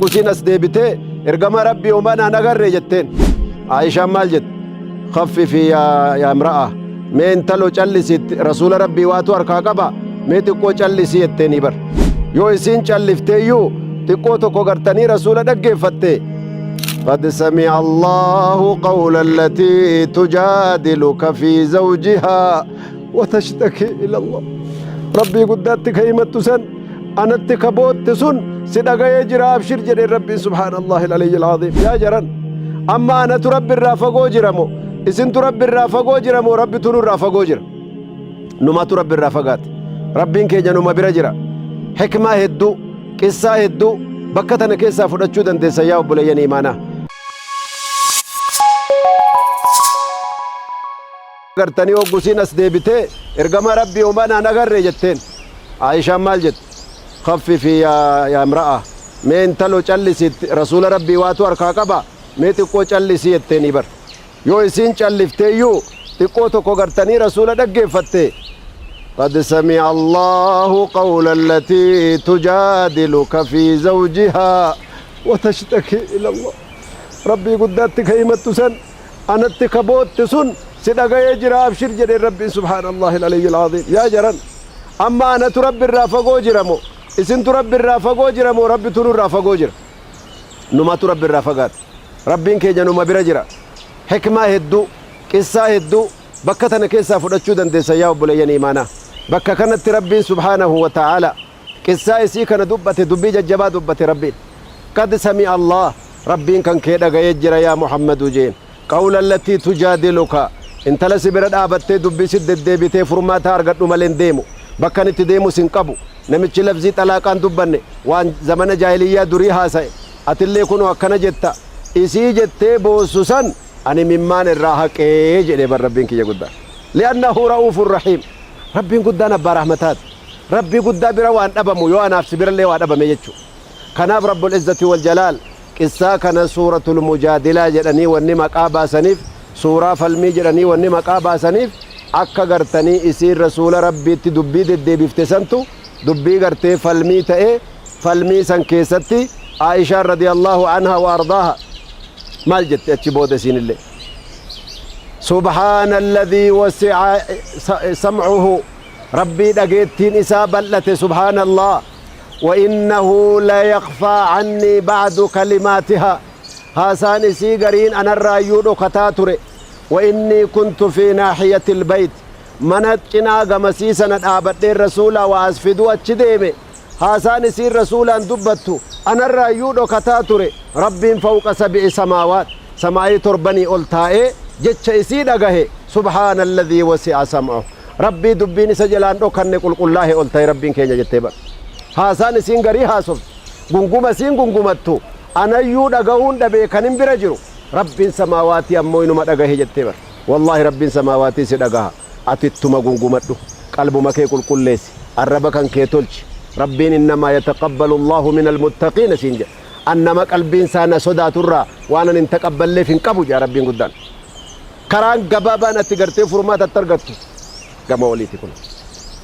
Isiin as deebitee ergama Rabbii homaa naan agarre jetteen. Aayishaan maal jette? Khaffifi yaa imra'a, mee intalo callisi, rasuula Rabbii waatu harkaa qaba, mee xiqqoo callisi jetteenii bar. Yoo isiin callifteeyyuu xiqqoo tokko gartanii rasuula dhaggeeffatte. قد سمع الله قول التي تجادلك في زوجها وتشتكي إلى الله. Rabbii guddaatti ka himattu san, anatti ka bootte sun si dhagayee jira, abshir jedheen Rabbiin, subhaanallahi al-aliyyi al-aziim. Yaa jaran, amma anatu Rabbi irraa fagoo jira moo isintu Rabbi irraa fagoo jira moo Rabbitu nurraa fagoo jira? Numatu Rabbi irraa fagaate. Rabbiin keenya numa bira jira. Hikmaa hedduu, qissaa hedduu bakka tana keessaa fudhachuu dandeessan, yaa obboleeyyan iimaanaa. Gartanii hoggusiin as deebitee ergama Rabbii homaa naan agarre jetteen. Aayishaan maal jette? Khaffifi yaa imra'a, mee intalo callisi, rasuula Rabbii waatu harkaa qaba, mee xiqqoo callisi jetteenii bar. Yoo isiin callifteeyyuu xiqqoo tokko gartanii rasuula dhaggeeffatte. قد سمع الله قول التي تجادلك في زوجها وتشتكي إلى الله. Rabbii guddaatti ka himattu san, anatti ka bootte sun si dhagayee jira, abshir jedheen Rabbiin, subhaanallahi al-aliyyi al-aziim. Yaa jaran, amma anatu Rabbi irraa fagoo jira moo isintu Rabbi irraa fagoo jira moo Rabbitu nurraa fagoo jira? Numatu Rabbi irraa fagaate. Rabbiin keenya numa bira jira. Hikmaa hedduu, qissaa hedduu bakka tana keessaa fudhachuu dandeessan, yaa obboleeyyan iimaanaa. Bakka kanatti Rabbiin subhaanahu wa ta'aala qissaa isii kana dubbate, dubbii jajjabaa dubbate Rabbiin. قد سمع الله, Rabbiin kan kee dhagayee jira yaa Muhammadu jeen, قول التي تجادلك, intala si bira dhaabattee dubbii si deddeebitee furmaata argadhu malee hin deemu, bakkan itti deemu sin qabu, namichi lafzii xalaaqaan dubbanne, waan zamana jaahiliyyaa durii haasa'e, atillee kunoo akkana jetta, isii jettee boossu san ani mimmaan irraa haqee jedhee bar Rabbiin kiyya guddaa. لأنه رؤوف رحيم. Rabbiin guddaan abbaa rahmataati. Rabbii guddaa bira waan dhabamu yoo anaaf si birallee waa dhabame jechuu. Kanaaf رب العزة والجلال qissaa kana suuratul mujaadilaa jedhanii wanni maqaa baasaniif, suuraa falmii jedhanii wanni maqaa baasaniif, akka gartanii isiin rasuula Rabbiitti dubbii deddeebifte santu dubbii gartee falmii ta'e. Falmii san keessatti Aishaan رضي الله عنها وأرضاها maal jette achi booda isiinillee? سبحان الذي وسع سمعه, Rabbii dhageettiin isaa bal'ate, سبحان الله. وإنه لا يخفى عني بعض كلماتها, haasaan isii gariin anarraayyuu dhokataa ture. وإني كنت في ناحية البيت, mana cinaa gamasii sana dhaabadheen rasuulaa waa as fiduu achi deeme, haasaan isiin rasuulaan dubbattu anarraayyuu dhokataa ture. Rabbiin فوق سبع سماوات, samaayii torbanii ol taa'ee jecha isii dhagahe. سبحان الذي وسع سمعه, Rabbii dubbiin isa jalaan dhokanne qulqullaahe ol ta'e Rabbiin keenya jettee bar. Haasaan isiin garii haasoftu, gunguma isiin gungumattu anayyuu dhagahuun dhabee kan hin bira jiru, Rabbiin samaawaatii ammoo inuma dhagahe jettee bar. Wallaahi, Rabbiin samaawaatii si dhagaha. Ati ittuma gungumadhu, qalbuma kee qulqulleessi, arraba kan kee tolchi. Rabbiin إنما يتقبل الله من المتقين siin jedha. An nama qalbiin isaa na sodaaturraa waan an hin taqabballeef hin qabu jedha Rabbiin guddaan. Karaan gabaabaan ati gartee furmaatatti argattu gama oliiti. Kun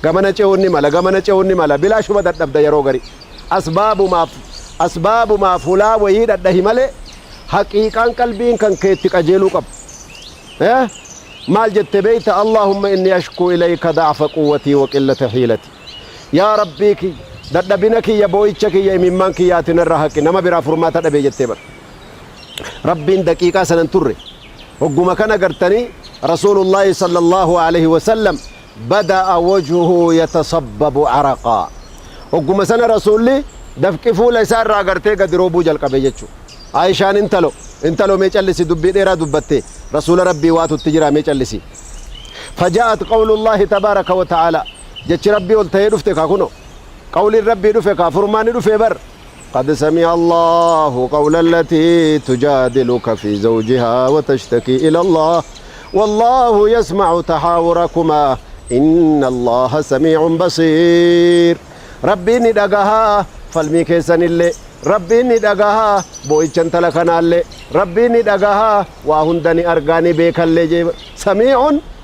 gamana ce'uun ni mala, gamana ce'uun ni mala, bilaashuma dadhabda. Yeroo gari asbaabumaaf hulaa wayii dhadhahi malee haqiiqaan qalbiin kan keetti qajeeluu qabu. Maal jette beeyta? اللهم إني أشكو إليك ضعف قوتي وقلة حيلتي. Yaa Rabbii kiyya, dadhabina kiyya, boo'icha kiyya, imimmaan kiyyaatiin irra haqi, nama biraa furmaata dhabee jettee bar. Rabbiin daqiiqaa sanan turre, hogguma kana gartanii رسول الله صلى الله عليه وسلم بدأ وجهه يتصبب عرقا. Hogguma sana rasuulli dafqi fuula isaa irraa gartee gadi roobuu jalqabe jechuu. Aayishaan intalo, intalo, mee callisi, dubbii dheeraa dubbatte, rasuula Rabbii waatutti jira, mee callisi. فجاءت قول الله تبارك وتعالى, jechi Rabbii ol ta'ee dhufte kaa. Kuno qawliin Rabbii dhufe kaa, furmaanni dhufe bar. قد سمع الله قول التي تجادلك في زوجها وتشتكي إلى الله والله يسمع تحاوركما إن الله سميع بصير. Rabbiin ni dhagahaa falmii keessanillee, Rabbiin ni dhagahaa boo'icha intala kanaallee, Rabbiin ni dhagahaa, waa hunda ni argaa, ni beekallee jee. سميع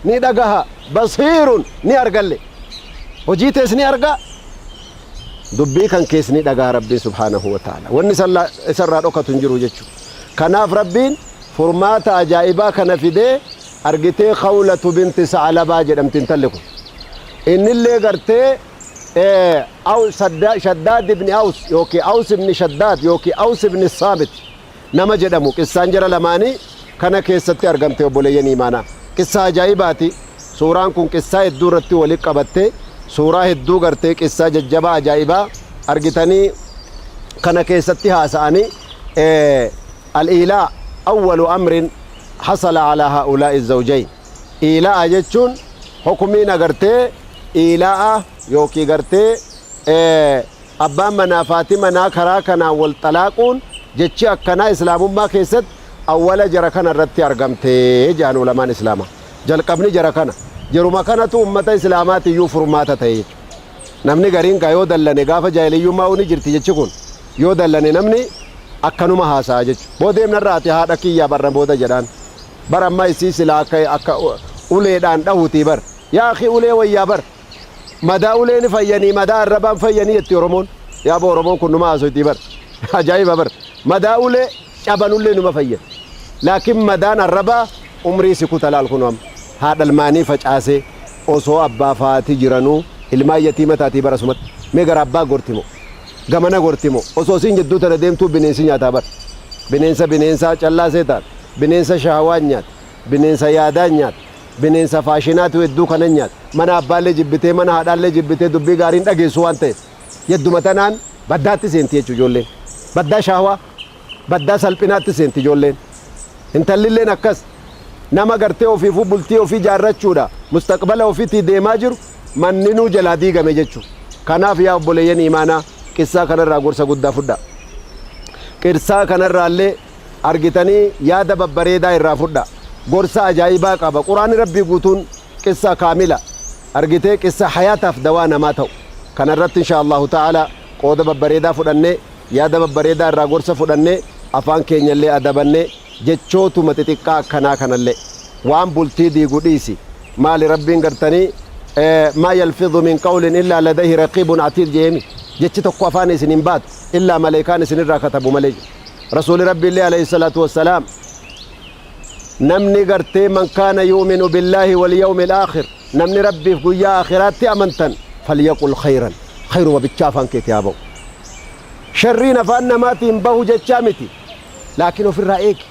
ni dhagaha, بصير ni argalle, hojii tees ni argaa. Dubbii kan kees ni dhagaha Rabbiin subhaanahu wa ta'ala. Wanni isarraa dhokatu hin jiru jechuudha. Kanaaf Rabbiin furmaata ajaa'ibaa kana fidee argitee Khawlatu binti Sa'alabaa jedhamti intalli kun. Innillee gartee Shaddaad ibni Aws yookiin Aws ibni Shaddaad yookiin Aws ibni Saamit nama jedhamu qissaan jara lamaanii kana keessatti argamte obboleeyyan iimaanaa. Qissaa ajaa'ibaati. Suuraan kun qissaa hedduu irratti walitti qabattee suuraa hedduu gartee qissaa jajjabaa ajaa'ibaa argitanii kana keessatti haasa'anii al-iilaa awwalu amrin hasala alaa haa'ulaa'i zawjayn. Iilaa'a jechuun hukumiin agartee iilaa'a yookiin gartee abbaan manaa fi haati manaa karaa kanaan wal xalaaquun jechi akkanaa islaamummaa keessatti awwala jara kana irratti argamte jedhan ulamaan islaamaa. Jalqabni jara kana. Jeruma kanatu ummata islaamaatiyyuu furmaata ta'e jechuudha. Namni gariin gaa yoo dallane gaafa jaahiliyyummaa ni jirti jechi kun yoo dallane namni akkanuma haasa'a jechuudha. Boodeem narraa ati haadha kiyyaa barra booda jedhaan. Bar amma isii silaa akka akka uleedhaan dhahuutii bar. Yaa akhi ulee wayyaa bar. Madaa uleen fayyanii madaa arrabaan fayyanii jetti Oromoon. Yaa boo Oromoon kun numa haasoytii bar. Ajaa'iba bar. Madaa ulee cabanullee numa fayyan. Laakiin madaan arrabaa umrii si kuta laal kun amma. Haadha ilmaanii facaasee osoo abbaa faati jiranuu ilmaan yatiima taatii bara sumatti. Mee gara abbaa gorti moo? Gamana gorti moo? Osoo isiin jidduu tana deemtuu bineensi nyaataa bar. Bineensa bineensaa callaa seetaan. Bineensa shahawaan nyaata. Bineensa yaadaan nyaata. Bineensa faashinaatu hedduu kana nyaata. Mana abbaallee jibbitee mana haadhaallee jibbitee dubbii gaariin dhageessu waan ta'eef. Yedduma tanaan baddaatti seenti jechuudha ijoolleen. Baddaa shahawaa, baddaa salphinaatti seenti ijoolleen. Intallilleen akkas nama gartee ofiifuu bultii ofii jaarrachuudha mustaqbala ofiitii deemaa jiru manninuu jalaa diigame jechuudha. Kanaaf yaa obboleeyyan imaanaa qissaa kanarraa gorsa guddaa fudhaa. Qissaa kanarraallee argitanii yaada babbareedaa irraa fudhaa. Gorsa ajaa'ibaa qaba. Quraanni Rabbii guutuun qissa kaamila argitee qissa hayaataaf dawaa namaa ta'u. Kanarratti insha Allahu ta'ala qooda babbareedaa fudhannee yaada babbareedaa irraa gorsa fudhannee afaan keenyallee adabannee jechootuma xixiqqaa akkanaa kanallee waan bultii diigu dhiisi. Maali Rabbiin gartanii maa yalfidhu min qawlin illaa ladayhi raqiibun atiid jeemi. Jechi tokko afaan isin hin baatu illaa maleekaan isinirraa katabu malee. Rasuuli Rabbiillee alayhi salaatu wassalaam namni gartee man kaana yu'minu billaahi wal yawmil aakhir namni Rabbiif guyyaa aakhiraatti amantan falyaqul khayran khayruma bichaa afaan keetii haa ba'u. Sharriin afaan namaatiin bahu jechaa miti. Laakiin ofirraa eegi.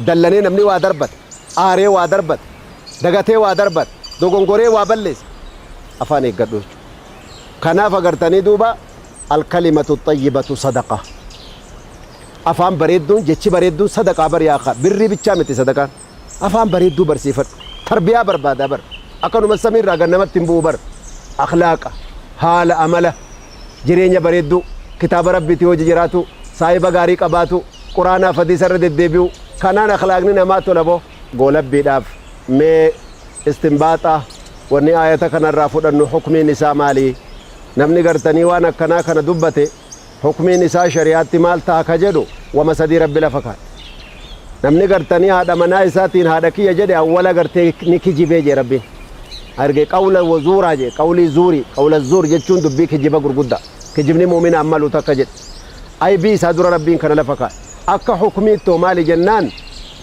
Dallanee namni waa darbate, aaree waa darbate, dagatee waa darbate, dogongoree waa balleesse. Afaan eeggadhu jechuudha. Kanaaf agartanii duuba alkalimatu xayyibatu sadaqa. Afaan bareedduun jechi bareedduun sadaqaa bar yaa birrii bichaa miti sadaqaan. Afaan bareedduu barsiifadhu. Tarbiyaa barbaadaa bar. Akkanuma samiirraa gad namatti hin bu'u bar. Akhlaaqa, haala, amala, jireenya bareedduu, kitaaba Rabbiitii hojii jiraatu, saahiba gaarii qabaatu, quraanaaf hadiisa irra deddeebi'u. Kanaan akhlaaqni namaa tola boo. Goolabbiidhaaf mee istinbaaxa wanni aayata kanarraa fudhannu hukmiin isaa maali? Namni gartanii waan akkanaa kana dubbate hukmiin isaa shari'aatti maal ta'a ka jedhu wama sadii Rabbi lafa kaa'e. Namni gartanii haadha manaa isaatiin haadha kiyya jedhe awwala gartee ni kijibee jee Rabbiin. Arge qawla wazuuraa jee qawlii zuurii qawla zuur jechuun dubbii kijiba gurguddaa. Kijibni mu'mina ammalu takka jedhe. Aybii isaa dura Rabbiin kana lafa kaa'e. Akka hukmiittoo maali jennaan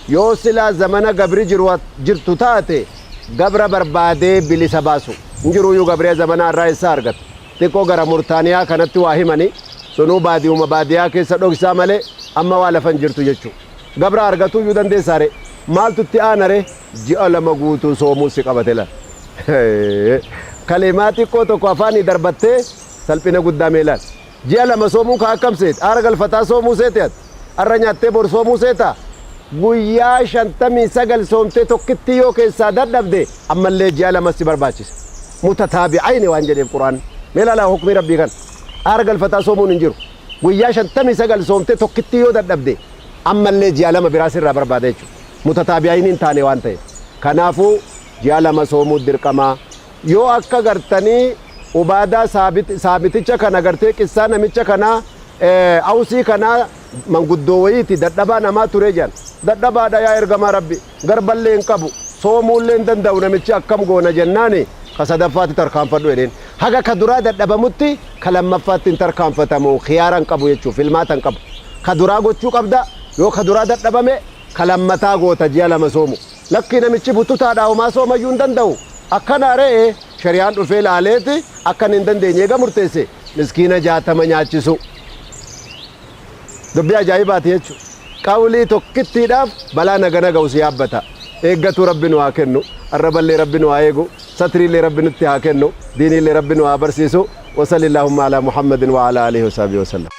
yoo silaa zamana gabri jirtu taate gabra barbaadee bilisa baasu. Hin jiruyyuu gabriya zamana irraa eessaa argata. Xiqqoo gara Murtaaniyaa kanatti waa himanii sunuu baadiyuma baadiyaa keessa dhoksaa malee amma waa lafa hin jirtu jechuudha. Gabra argatuuyyuu dandeessaare maaltu itti aanare ji'a 2 guutuu soomuu si qabate laal. Kalimaa xiqqoo tokko afaanii darbattee salphina guddaa mee laal. Ji'a 2 soomuun kaa akkam seete? Aara galfataa soomuu seete ati? Har'a nyaattee bor soomuu seetaa? Guyyaa 59 soomtee tokkittii yoo keessaa dadhabde ammallee ji'a 2 si barbaachisa. Mutataabi'ayni waan jedheef Qur'aanni. Mee ilaalaa hukmii Rabbii kana. Aara galfataa soomuun hin jiru. Guyyaa 59 soomtee tokkittii yoo dadhabde ammallee ji'a 2 biraa sirraa barbaada jechuudha. Mutataabi'ayni hin taane waan ta'eef. Kanaafuu ji'a 2 soomuu dirqamaa. Yoo akka gartanii Ubaadaa saabiticha kana gartee qissaa namicha kanaa Awsii kanaa manguddoo wayiiti dadhabaa namaa ture jedhan. Dadhabaadha yaa ergamaa Rabbi garballee hin qabu soomuullee hin danda'u namichi akkam goona jennaani ka sadaffaatti tarkaanfadhu jedheen. Haga ka duraa dadhabamutti ka lammaffaatti hin tarkaanfatamu. Khiyaara hin qabu jechuudha. Filmaata hin qabu. Ka duraa gochuu qabda. Yoo ka duraa dadhabame ka lammataa goota, ji'a 2 soomu. Lakkii, namichi bututaadha, homaa soomayyuu hin danda'u. Akkana re'ee shari'aan dhufee laaleeti akkan hin dandeenye eega murteesse, miskiina 60 nyaachisu. Dubbii ajaa'ibaati jechuudha. Qawlii tokkittiidhaaf balaa nagana ga'u si yaabbata. Eeggatuu Rabbi nu haa kennu. Arraballee Rabbi nu haa eegu. Satriillee Rabbi nutti haa kennu. Diiniillee Rabbi nu haa barsiisu. وصل اللهم على محمد وعلى آله وصحبه وسلم.